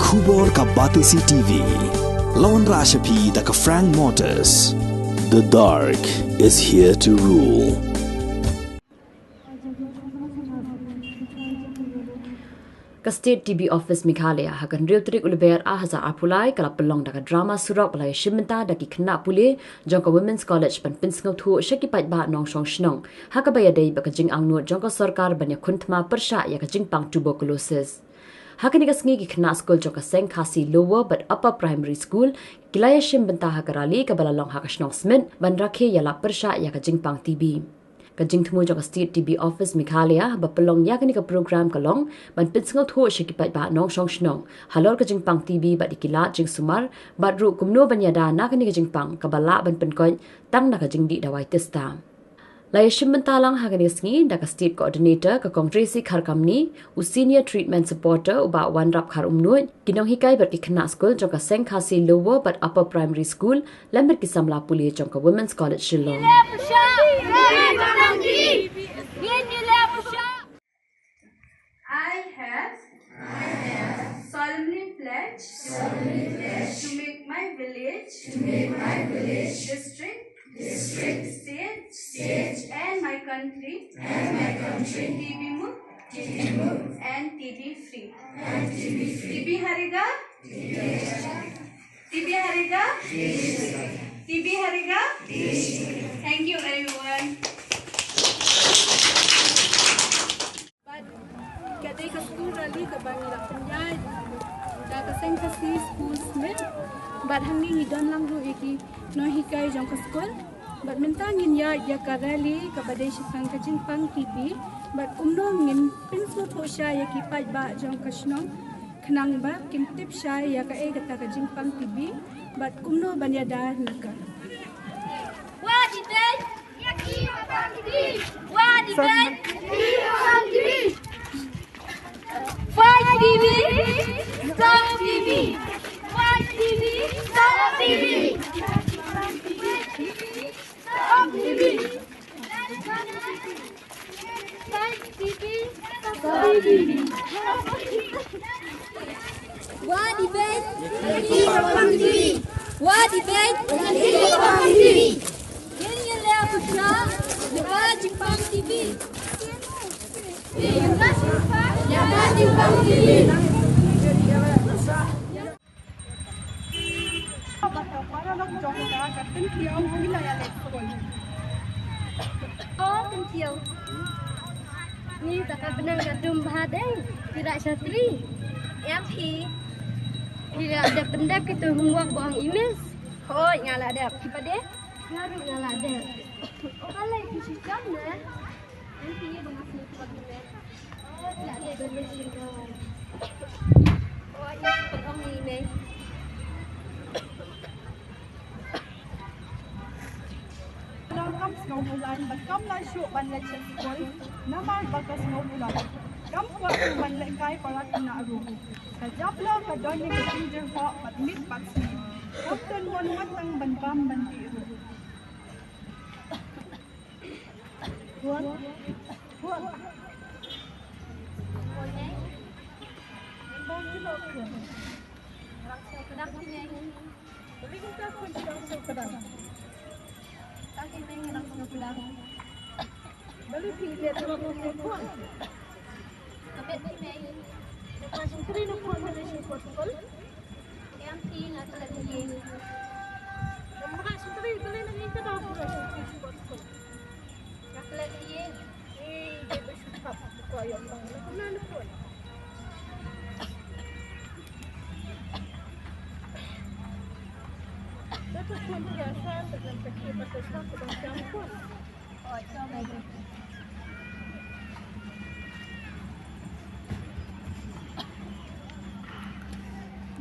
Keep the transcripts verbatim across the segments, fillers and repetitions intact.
Khubor ka Batesi T V. La wanrah sha phi da ka Frank Motors. The dark is here to rule. Ka State T B Office Meghalaya ha ka hynriew tarik u Lber ar hajar arphew lai ka la pynlong da ka drama surok ba la ïashim bynta da ki khynnah pule jong ka Women's College ban pynsngewthuh sha ki paidbah nongshong shnong ha kaba ïadei bad ka jingangnud jong ka sorkar ban ïakhun thma pyrshah ïa ka jingpang tuberculosis. Ha kane ka sngi ki khynnah skul jong ka Seng Khasi Lower bad Upper Primary School ki la ïashim bynta ha ka rally kaba la long ha ka shnong Smit ban rakhe ïalap pyrshah ïa ka jingpang T B. Ka jingthmu jong ka State T B Office Meghalaya ba pynlong ïa kane ka program ka long ban pynsngewthuh sha ki paidbah nongshong shnong halor ka jingpang T B bad ïa ki lad jingsumar bad ruh kumno ban ïada na kane ka jingpang kaba lah ban pynkoit tang na ka jingdih dawai tista. La ïashim bynta lang ha kane ka sngi da ka State Coordinator ka Kong Tracy Kharkamni, u Senior Treatment Supporter u Bah Wanrap Kharumnuid, ki nonghikai bad ki khynnah skul jong ka Seng Khasi Lower bad Upper Primary School lem bad ki samla pule jong ka Women's College Shillong. I have, I have solemnly pledged, solemnly pledged to make my village, to make my village, district, district, state, state, and my country, and my country, T B mukt, T B mukt, and T B free, and T B free. T B haregah, T B haregah, T B haregah. Thank you everyone. Bad ka dei ka school rally kaba ngi la pynïaid da ka Seng Khasi School Smit. Bad hangne ngi don lang ruh ïa ki nonghikai jong ka school. Bad mynta ngin ïaid ïa ka rally kaba dei shaphang ka jingpang T B. Bad kumno ngin pynsngewthuh shai ïa ki paidbah jong ka shnong khnang ba kin tip shai ïa kaei kata ka jingpang T B bad kumno ban ïada na ka. Wa di ben. Wa di ben. Fight T B. Stop T B. Fight T B. Stop T B. Stop T B. Wa di ben. Wa di ben. Ngin ïaleh pyrshah ïa ka jingpang T B. Ïa ka jingpang T B. Bad ka paralok jong ka, ka Tynkhiew, phi la ïaleh skul? O Tynkhiew, ngi sa ka bneng ka dum bha dei, phi la shatri. Em phi, phi la dep pyndep kito homework ba ong i miss? Hooid, nga la dep. Phi pat de? Nga ruh nga la dep. O, balei phi shu jam ne? Nang kam sngewbha bad kam lah shuh ban leit sha skul namar ba ka sngewbha. Kam kwah ruh ban lehkai para khynnah ruh. Ka japla ka don ïa ka jingjyrhoh bad miet bad sngi. Kam don mon wat tang ban bam ban dih ruh.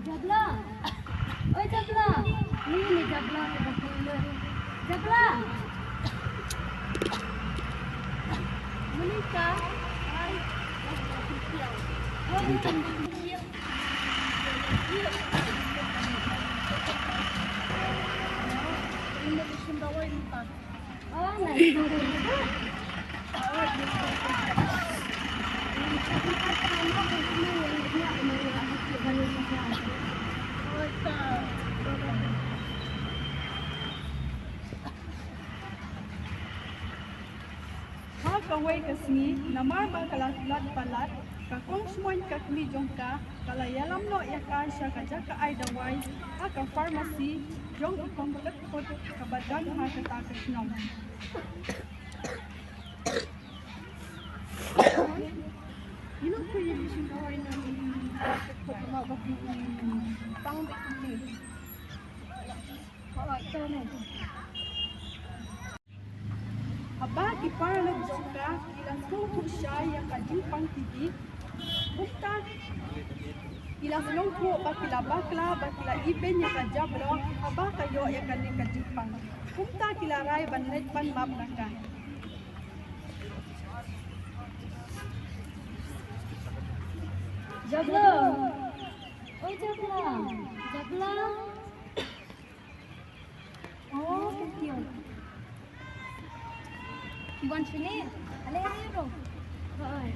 Jabla. Oi, Jabla. Ni, ni Jabla, ni Jabla. Jabla. Monica. Hai. Kawei ka sngi, namar ba ka la lat palat, ka kong Shmoit ka kmie jong ka, ka la ïalam noh ïa ka sha ka jaka ai dawai ha ka pharmacy jong i kong Katkut kaba don ha kata ka shnong. Ino ko ïa ki shin dawai na Katkut ma ba ki pang ba ki. Haba ki paralok jong ka ki la sngewthuh shai ïa ka jingpang T B, kumta ki la sngewthuh ba ki la bakla ba ki la ibeiñ ïa ka jablok haba ka ïoh ïa kane ka jingpang. Kumta ki la rai ban leit pan map na ka. Jabla. Oi Jabla. Jabla. Oh, thank you. You want to name? Ale, ale, bro. Oi.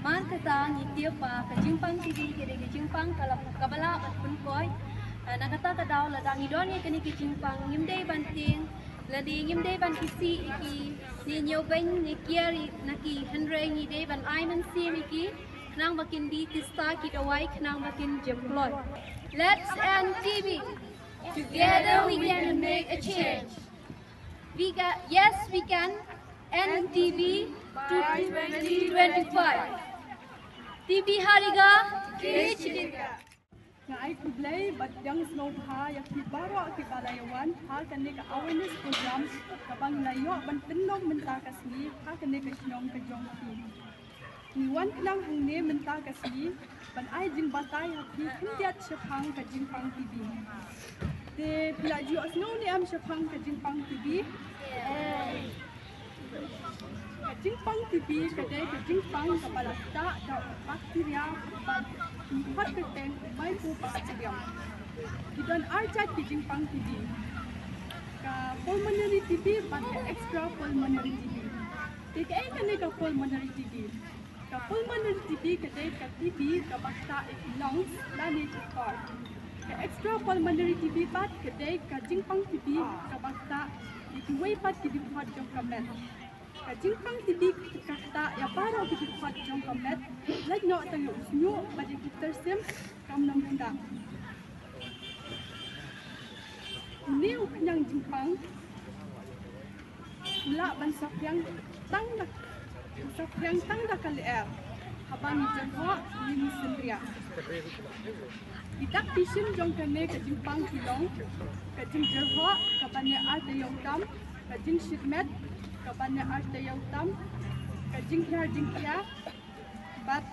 Namar kata ngi tip ba ka jingpang T B ka dei ka jingpang kaba la, kaba la ban pynkoit. Ah, na kata ka daw lada ngi don ïa kane ka jingpang ngim dei ban tieng, lane ngim dei ban kisi ïa ki, ne ñiewbeiñ ne kiar na ki, hynrei ngi dei ban ai mynsiem ïa ki khnang ba kin die ki sta ki dawai khnang ba kin jemkloi. Let's end T B. Together we can make a change. We can, yes, we can end T B to twenty twenty-five. T B ha riga, T B ha riga. Nga ai khublei bad pdiang sngewbha ïa phi baroh kiba la ïa wan ha kane ka awareness program kaba ngi la ïoh ban pynlong mynta ka sngi ha kane ka shnong ka jong phi. Ngi wan khnang hangne mynta ka sngi ban ai jingbatai ha phi khyndiat shaphang ka jingpang T B. Te phi la ju ïohsngew ne em shaphang ka jingpang T B? Ka jingpang T B ka dei ka jingpang kaba la ktah da u bacteria, ba ki khot kyrteng u Mycobacterium. Ki don ar jait ki jingpang T B. Ka pulmonary T B bad ka extra pulmonary T B. Te kaei kane ka pulmonary T B? Ka pulmonary T B ka dei ka T B kaba ktah ïa ki lungs lane ki khor. Ka extra pulmonary T B pat ka dei ka jingpang T B kaba ktah ïa kiwei pat ki dkhot jong ka met. Ka jingpang T B ka ktah ïa baroh ki dkhot jong ka met, lait noh tang ïa u shñiuh bad ïa ki tyrsim kam nang ktah. Une u khñiang jingpang u lah ban saphriang tang da, saphriang tang da ka lyer haba ngi jyrhoh ne ngi synriah. Ki dak ki shin jong kane ka jingpang ki long ka jingjyrhoh kaba ne ar taïew tam, ka jingshit met kaba ne ar taïew tam, ka jinghiar jingkhia bad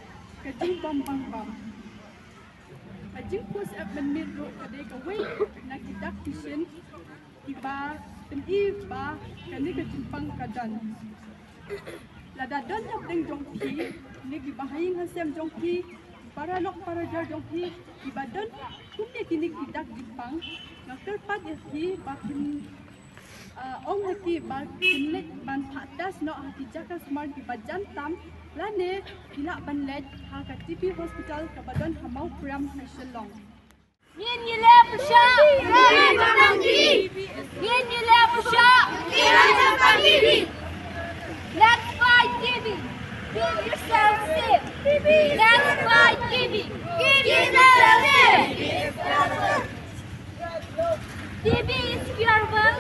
ka jingbam bam bam. Ka jingpus ep mynmiet ruh ka dei kawei na ki dak ki shin kiba pyni ba kane ka jingpang ka don. Lada don hapdeng jong phi ne kiba ha ïing ha sem jong phi, paralok parajar jong phi kiba don kum ïa kine ki dak jingpang, nga kyrpad ïa phi ba phin, ah, ong ha ki ba kin leit ban phah test noh ha ki jaka sumar kiba jan tam, lane phi lah ban leit ha ka T B hospital kaba don ha Mawkyrwat ha Shillong. Ngin ïaleh pyrshah. Ngin ïaleh pyrshah. Let's fight T B. Keep yourself safe. Let's fight T B. Keep yourself safe. T B is curable.